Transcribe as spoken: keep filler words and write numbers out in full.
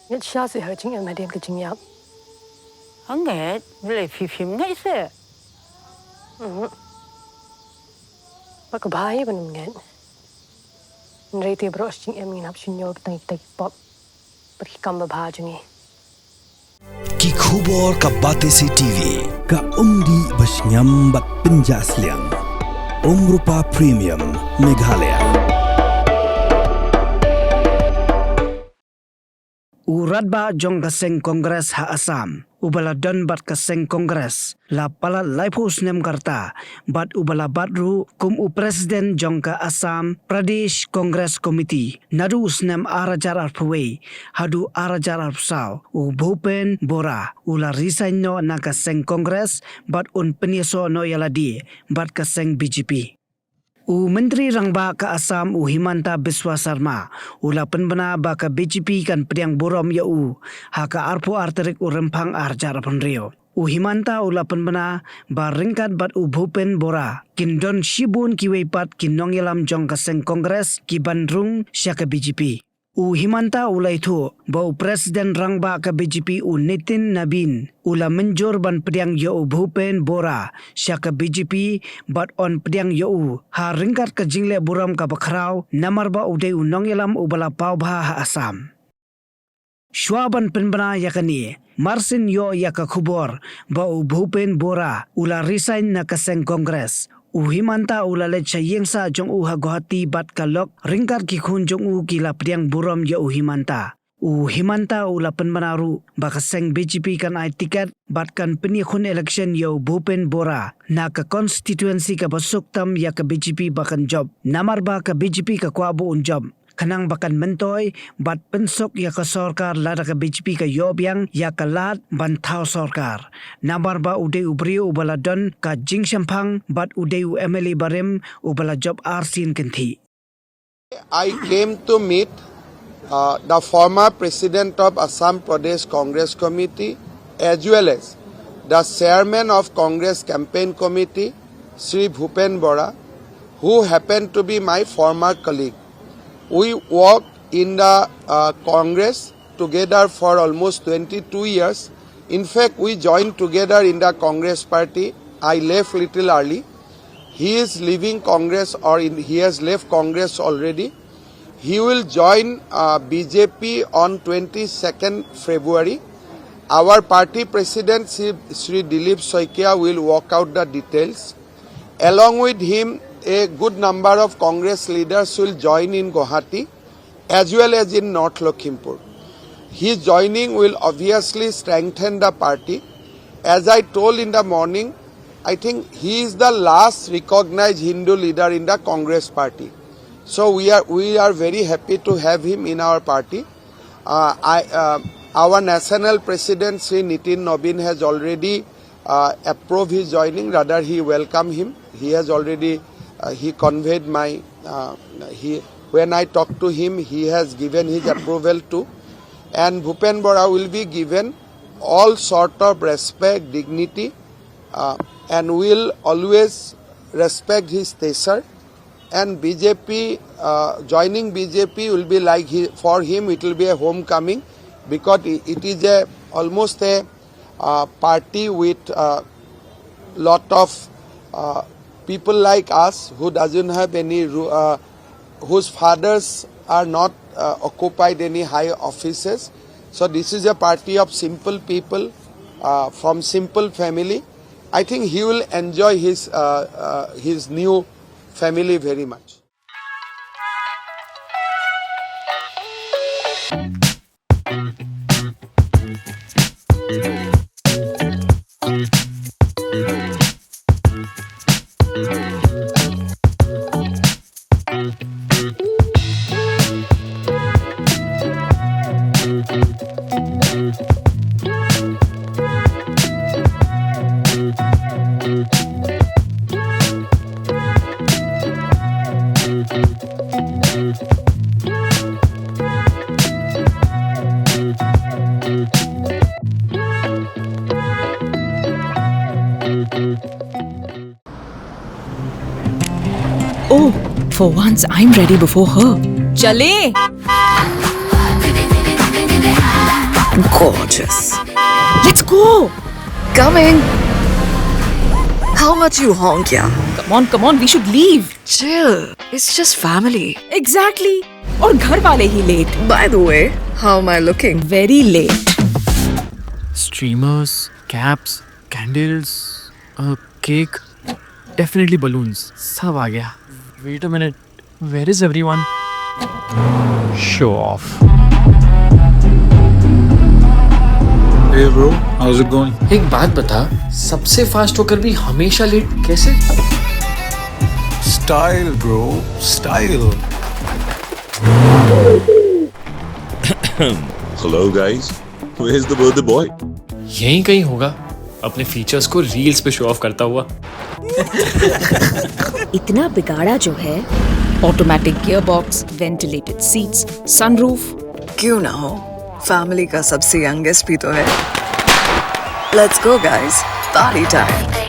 Ngeit shisha seh ha ka jingim hadien ka jingïap. Ngeit, balei phi phim ngeit seh? Mhm. Ba ka bha hi ban ym ngeit. Hynrei te baroh shi jingim ngin hap shim ïa kita ki pop bad ki kam babha jong ngi. Ki khubor ka Batesi TV, ka umdih ba shngiam bad pynjah sliang. Umrupa Premium, Meghalaya. U Rangbah jong ka seng Congress ha Assam, uba la don bad ka seng Congress la palat laiphew snem ka rta, bad uba la bat ruh kum u President jong ka Assam Pradesh Congress Committee, naduh u snem ar hajar arphew wei haduh ar hajar arphew saw, u Bhupen Bora, u la resign noh na ka seng Congress bad un pynïasoh noh ïa lade bad ka seng BJP. U Myntri Rangbah ka Assam, u Himanta Biswa Sarma, u la pynbna ba ka BJP kan pdiang burom ïa u ha ka arphew ar tarik u Rymphang ar hajar arphew hynriew. U Himanta u la pynbna ba ryngkat bad u Bhupen Bora, kin don shibun kiwei pat ki nongïalam jong ka seng Congress ki ban rung sha ka BJP. U Himanta u la ïathuh ba u President Rangbah ka BJP, u Nitin Nabin, u la mynjur ban pdiang ïa u Bhupen Bora sha ka BJP bad yn pdiang ïa u ha ryngkat ka jingleh burom kaba khraw, namar ba u dei u nongïalam uba la paw bha ha Assam. Shuwa ban pynbna ïa kane, marsien ïoh ïa ka khubor ba u Bhupen Bora u la resign na ka seng Congress, u Himanta u la leit sha ïingsah jong u ha Guwahati bad ka lok ryngkat ki khun jong u ki la pdiang burom ïa u Himanta. U Himanta u la pynbna ruh ba ka seng BJP kan ai tiket bad kan pynïakhun election ïa u Bhupen Bora na ka constituency kaba suk tam ïa ka BJP ba kan jop, namar ba ka BJP ka kwah ba un jop, khnang ba kan myntoi bad pynsuk ïa ka sorkar lada ka BJP ka ïoh biang ïa ka lad ban thaw sorkar, namar ba u dei u briew uba la don ka jingshemphang bad u dei u MLA barim uba la jop arsien kynthih. I came to meet, uh, the former president of Assam Pradesh Congress Committee as well as the chairman of Congress Campaign Committee, Shri Bhupen Bora, who happened to be my former colleague. We worked in the, uh, Congress together for almost twenty-two years. In fact, we joined together in the Congress party. I left little early. He is leaving Congress, or in, he has left Congress already. He will join, uh, BJP on twenty-second February. Our party president, Shri, Shri Dilip Saikia, will work out the details. Along with him, a good number of Congress leaders will join in Guwahati as well as in North Lakhimpur. His joining will obviously strengthen the party. As I told in the morning, I think he is the last recognized Hindu leader in the Congress party. So we are, we are very happy to have him in our party. Uh, I, uh, our national president, Shri Nitin Nabin, has already, uh, approved his joining. Rather, he welcomed him. He has already, uh, he conveyed my, uh, he, when I talked to him, he has given his approval too. And Bhupen Bora will be given all sort of respect, dignity, uh, and will always respect his stature. And BJP, uh, joining BJP will be like he, for him, it will be a homecoming, because it, it is a almost a, uh, party with, uh, lot of, uh, people like us who doesn't have any ru-, uh, whose fathers are not, uh, occupied any high offices. So this is a party of simple people, uh, from simple family. I think he will enjoy his, uh, uh, his new family very much. Oh, for once I'm ready before her. चले। Gorgeous. Let's go. Coming. How much you honk, yeah? Come on, come on, we should leave. Chill. It's just family. Exactly. और घर वाले ही late. By the way, how am I looking? Very late. Streamers, caps, candles, a cake, definitely balloons. सब आ गया. Wait a minute. Where is everyone? Show off. Hey bro, how's it going? एक बात बता, सबसे फास्ट होकर भी हमेशा लेट कैसे? Style, bro, style. Hello, guys. Where's the birthday boy? यहीं कहीं होगा, अपने फीचर्स को रील्स पे शो ऑफ करता हुआ. इतना बिगाड़ा जो है. Automatic gearbox, ventilated seats, sunroof. क्यों ना हो, फैमिली का सबसे यंगेस्ट भी तो है. Let's go, guys. Party time.